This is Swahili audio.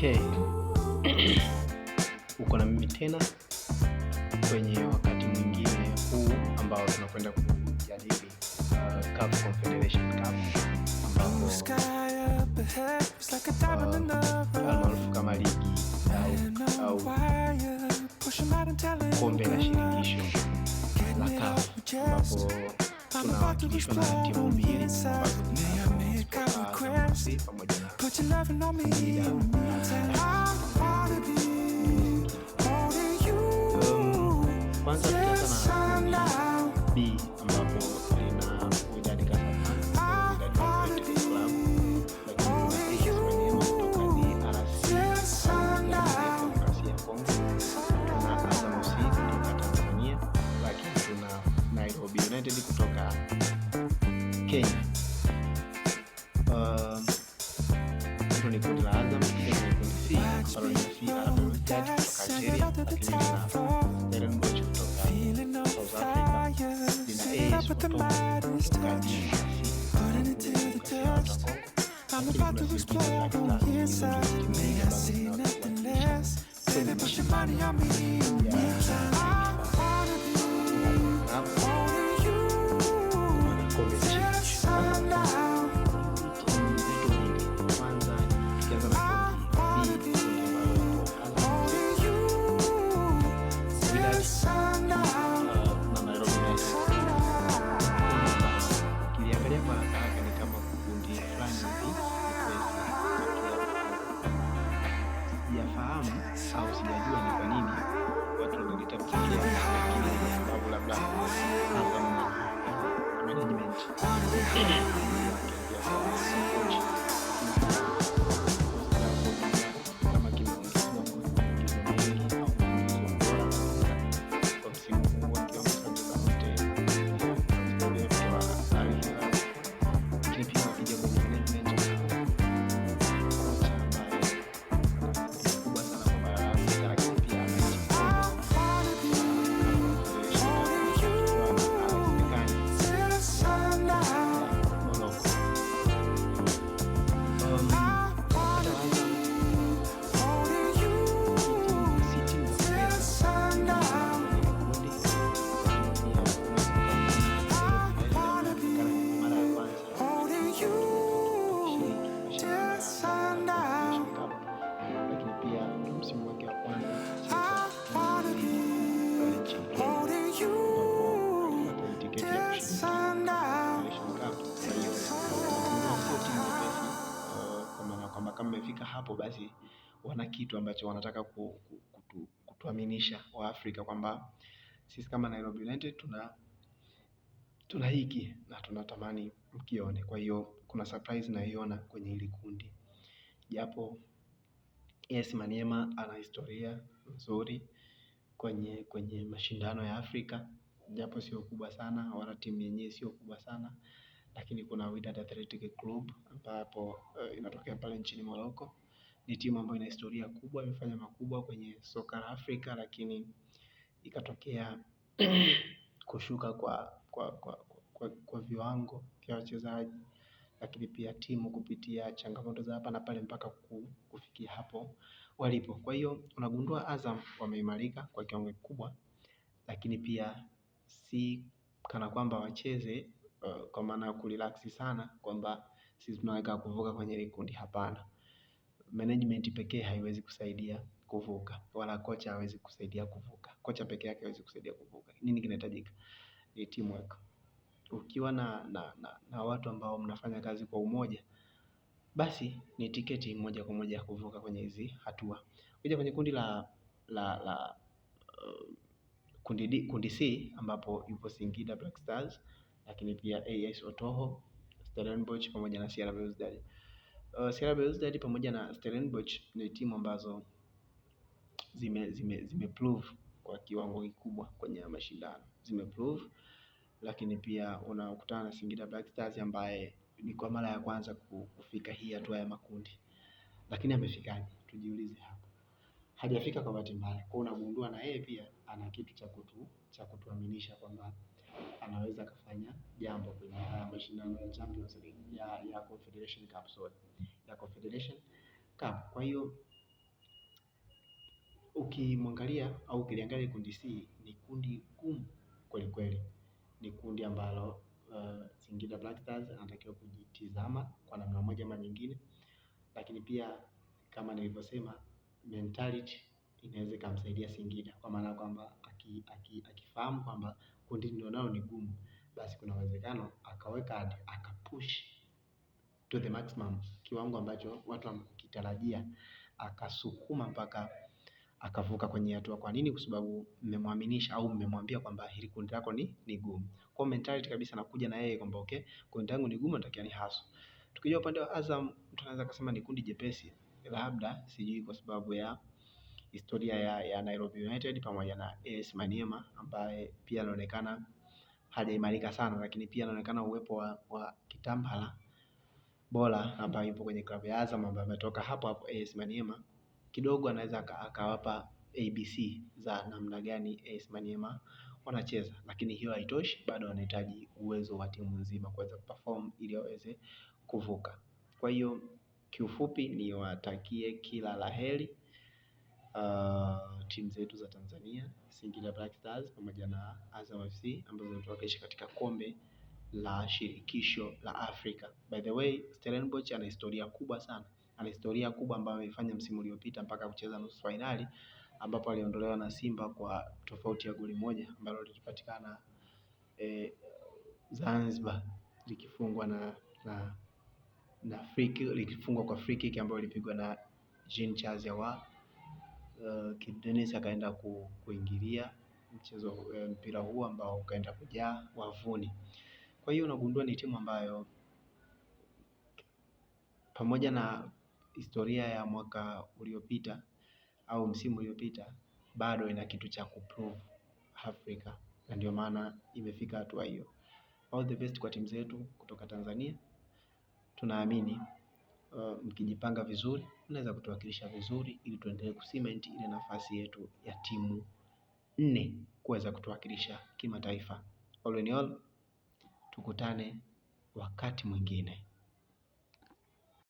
Okay, uko na mimi tena kwenye wakati mwingine huu ambao tunakwenda kujadili CAF Confederation Cup ambapo almaarufu kama ligi au kombe la shirikisho la CAF ambapo tunawakilishwa na timu mbili ambazo ni pamoja na Singida. Kwanza tukianza na B ambapo lina Wydad Casablanca, Wydad Athletic Club, lakini kuna Maniema kutoka DRC au Jamhuri ya Kidemokrasia ya Kongo, tuna Azam FC kutoka Tanzania, lakini tuna Nairobi United kutoka Kenya. Hilo ni kundi la Azam. Tukija kwenye kundi C ambalo lina CR Belouizdad kutoka Algeria, lakini lina Stellenbosch kutoka South Africa, lina AS Otoho kutoka DRC, Demokrasia ya Kongo, lakini kuna Singida Black Stars. Hizo ndio timu mbili ambazo zinatuwakilisha kwenye mashindano ya kitaifa kwa maana kombe la shirikisho. Sasa timu zetu mbili, kwanza tukianza na kundi B, kundi ambalo lipo Azam FC, Wydad na Nairobi United. Kundi ambalo ukiliangalia kwa haraka haraka ni kama kundi fulani hivi jepesi kutokea huko. Sijafahamu au sijajua ni kwa nini watu wanalita mkekea, lakini ni kwa sababu labda Azam na management wakianzia kwa kocha, lakini pia kikosi chao kwa ujumla kama kimeongezewa maingizo mengi au maingizo bora kabisa kwa msimu huu, wakiwemo Sadio Kanoute, pia kuna mchezaji kutoka Al Hilal, lakini pia wakija kwenye management na kocha ambaye ana historia kubwa sana kwa bara la Afrika, lakini pia ana kikombe cha CAF Confederation Cup akiwa na RS Berkane ya Morocco. Upande wa Azam si timu ya kubeza kwenye kundi, lakini pia unaweza ukaona Nairobi United ambayo inaonekana ni kwa mara ya kwanza akishiriki mashindano ya Confederation Cup, lakini pia ndio msimu wake wa kwanza kucheza ligi pale nchini Kenya ambapo alipata tiketi ya kushiriki CAF Confederation Cup. Kwa hiyo unagundua sio timu nyepesi, kwa maana kwamba kama imefika hapo basi wana kitu ambacho wanataka kutuaminisha Waafrika kwamba sisi kama Nairobi United tuna hiki na tunatamani mkione. Kwa hiyo kuna surprise naiona kwenye hili kundi, japo yes, Maniema ana historia nzuri kwenye mashindano ya Afrika, japo sio kubwa sana wala timu yenyewe sio kubwa sana, lakini kuna Wydad Athletic Club ambapo inatokea pale nchini Morocco. Ni timu ambayo ina historia kubwa, imefanya makubwa kwenye soka la Afrika, lakini ikatokea kushuka kwa viwango vya wachezaji, lakini pia timu kupitia changamoto za hapa na pale mpaka kufikia hapo walipo. Kwa hiyo unagundua Azam wameimarika kwa kiwango kikubwa, lakini pia si kana kwamba wacheze kwa maana ya kurelax sana kwamba sisi tunaweka kuvuka kwenye ile kundi. Hapana, management pekee haiwezi kusaidia kuvuka, wala kocha hawezi kusaidia kuvuka. Kocha pekee yake hawezi kusaidia kuvuka. Nini kinahitajika? Ni teamwork. Ukiwa na watu ambao mnafanya kazi kwa umoja, basi ni tiketi moja kwa moja ya kuvuka kwenye hizi hatua. Ukija kwenye kundi la kundi D, kundi C ambapo yupo Singida Black Stars, lakini pia AS Otoho, Stellenbosch pamoja na CR Belouizdad. CR Belouizdad pamoja na Stellenbosch ni timu ambazo zime prove kwa kiwango kikubwa kwenye mashindano, zime prove, lakini pia unakutana na Singida Black Stars ambaye ni kwa mara ya kwanza kufika hii hatua ya makundi, lakini amefikaje? Tujiulize hapo. Hajafika kwa bahati mbaya. Kwa unagundua na yeye pia ana kitu cha kutuaminisha kwamba anaweza akafanya jambo kwenye haya mashindano ya Champions League ya Confederation Cup, sorry, ya Confederation Cup. Kwa hiyo Ukimwangalia au ukiliangalia kundi C ni kundi gumu kweli kweli, ni kundi ambalo Singida Black Stars anatakiwa kujitizama kwa namna moja ama nyingine, lakini pia kama nilivyosema, mentality inaweza ikamsaidia Singida kwa maana kwamba akifahamu kwamba kundi nilionalo ni gumu, basi kuna uwezekano akaweka hadi akapush to the maximum, kiwango ambacho watu wamkitarajia, akasukuma mpaka akavuka kwenye hatua. Kwa nini? Kwa sababu mmemwaminisha au mmemwambia kwamba hili kundi lako ni gumu. Kwa mentality kabisa nakuja na yeye kwamba okay, kundi langu ni gumu, natakiwa ni haso. Tukija upande wa Azam, mtu anaweza kusema ni kundi jepesi, labda sijui kwa sababu ya historia ya Nairobi United pamoja na AS Maniema ambaye pia anaonekana hajaimarika sana, lakini pia anaonekana uwepo wa Kitambala Bora ambaye yupo kwenye klabu ya Azam ambaye ametoka hapo hapo AS Maniema, kidogo anaweza akawapa ABC za namna gani AS Maniema wanacheza, lakini hiyo haitoshi, bado wanahitaji uwezo wa timu nzima kuweza kuperform ili waweze kuvuka. Kwa hiyo kiufupi niwatakie kila laheri timu zetu za Tanzania, Singida Black Stars pamoja na Azam FC ambazo zinatuwakilisha katika kombe la shirikisho la Afrika. By the way, Stellenbosch ana historia kubwa sana, ana historia kubwa ambayo ameifanya msimu uliopita mpaka kucheza nusu fainali ambapo aliondolewa na Simba kwa tofauti ya goli moja ambalo lilipatikana Zanzibar likifungwa na free kick, likifungwa kwa free kick ambayo ilipigwa na Jean Charles Ahoua. Kibu Denis akaenda kuingilia mchezo mpira huu ambao ukaenda kujaa wavuni. Kwa hiyo unagundua ni timu ambayo pamoja na historia ya mwaka uliopita au msimu uliopita bado ina kitu cha kuprove Afrika, na ndio maana imefika hatua hiyo. All the best kwa timu zetu kutoka Tanzania. Tunaamini mkijipanga vizuri mnaweza kutuwakilisha vizuri ili tuendelee kucement ile nafasi yetu ya timu 4 kuweza kutuwakilisha kimataifa. All in all, tukutane wakati mwingine.